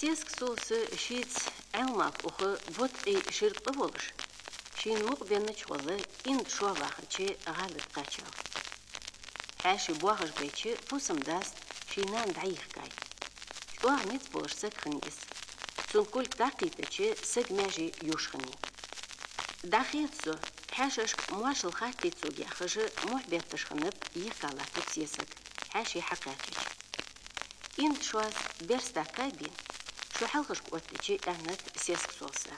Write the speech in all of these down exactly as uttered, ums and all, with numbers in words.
Сеска Солса шийца Ӏелмалх уха боткъий ширткъа волаш, шийна мукъабеннача гӀолла кӀинда шоай вахача гӀала тӀа кхаьчав. Хьаьший боахаш байча, пусам-дас ший нана дӀайихкай. ЧӀоагӀа низ болаш саг хиннай из. Цун кулг дӀакхийтача, сага маьже юаш хиннай. «ДӀахеца со, хьаьшашка моаршал хаттий цунга», — яхаш, мухь бетташ хиннаб йихка латтача сесага, хьаьший хьакхаьчача. «КӀинда шоаз берста кабен, шо хьалхашка оттача», — аьннад Сеска Солса.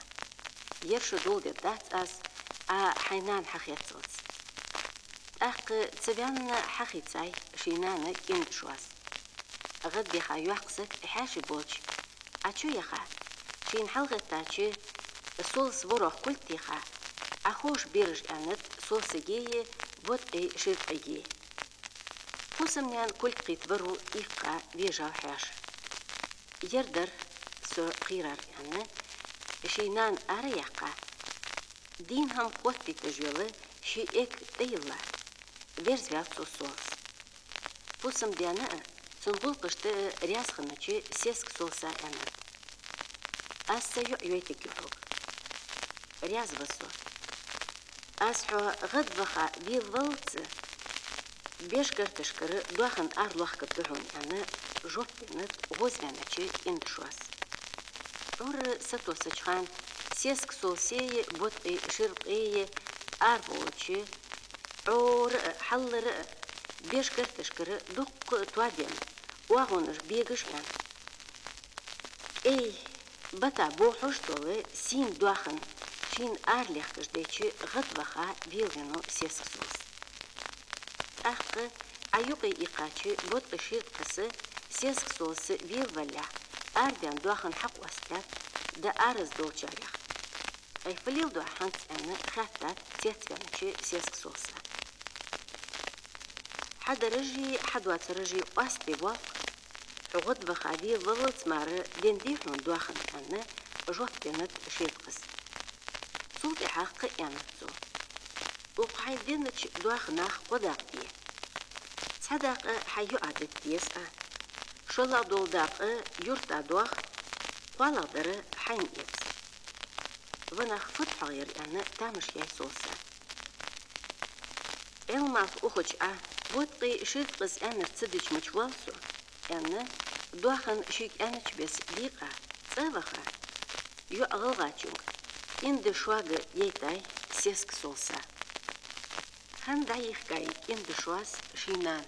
«Ер шо доладергдац аз, Ӏа хьай нана хьахецалца». ТӀаккха цаваьнна хьахийцай ший нана кӀинда шоаз. ГӀадбаьха йоккха саг хьаьший болча Ӏочуяха, шийна хьалгӀеттача, Солса ворох кулг теха, «Ӏоховша, бераш», — аьннад Солсагеи боткъий ширткъагеи. Пусам-наьна кулг кхийтта варо иккха вежав хьаьша. «Ер дар со кхерар», — аьнна, ший нана араяьккха, дийна хӀама хоттийташ йола ший эг тӀайилла, верзаваьв цо Солса. Пусам-даьна а, цун гӀулакхашта а раьза хиннача, Сеска Солса аьннад: «Аз са йоӀ йойтаргья хьога». «Раьза ва со. Аз хьо гӀадваха велаваллалца беш гарташкара доахан ара лохкаргда хьона», — аьнна, жоп деннад гӀозваьннача кӀинда шоаз. Ӏуйра сатоссача хана Сеска Солсеи боткъий ширткъеи араволча, Ӏора а, хьалара а беш гарташкара дуккха а тоаденна, оагӀонаш бегаш а ваьнна, кӀай бата бохьаш дола сийна доахан шийна аралехкаш дайча, гӀадваха велавеннав Сеска Солса. ТӀаккха Ӏоюкъе иккхача боткъий ширткъас Сеска Солса велавалалехь, араваьнна доахан хьакъоастадаьд дӀаараздолчарех. «Ай, фу леладу Ӏа хӀанз?» — аьнна, хаьттад цецваьннача Сеска Солса. «Хьадараши хьадоацараши къоастабе воалл-кх. Хьо гӀадваха велаваллалца мара деннадий хьона доахан?» — аьнна, жоп деннад ширткъас. Цул тӀехьагӀа кхы а аьннад цо: «Укх хьайна деннача доаханах кхо дакъа де. Цхьа дакъа хьай йоӀа дита деза Ӏа. ШоллагӀа дола дакъа юрта доаха, кхоалагӀдар хьайна эца». «Ва нах, фуд хьогӀ ер?» — аьнна, тамаш яьй Солса. «Ӏелмалх ухача Ӏа боткъий ширткъас аьннар ца дича мича воалл со?» — аьнна, доахан шийга аьннача беса дийкъа, цӀа а ваха, йоӀ гӀалгӀачунга, кӀинда шоага яйтай Сеска Солса. ХӀанз дӀайихкай кӀинда шоаз ший нана.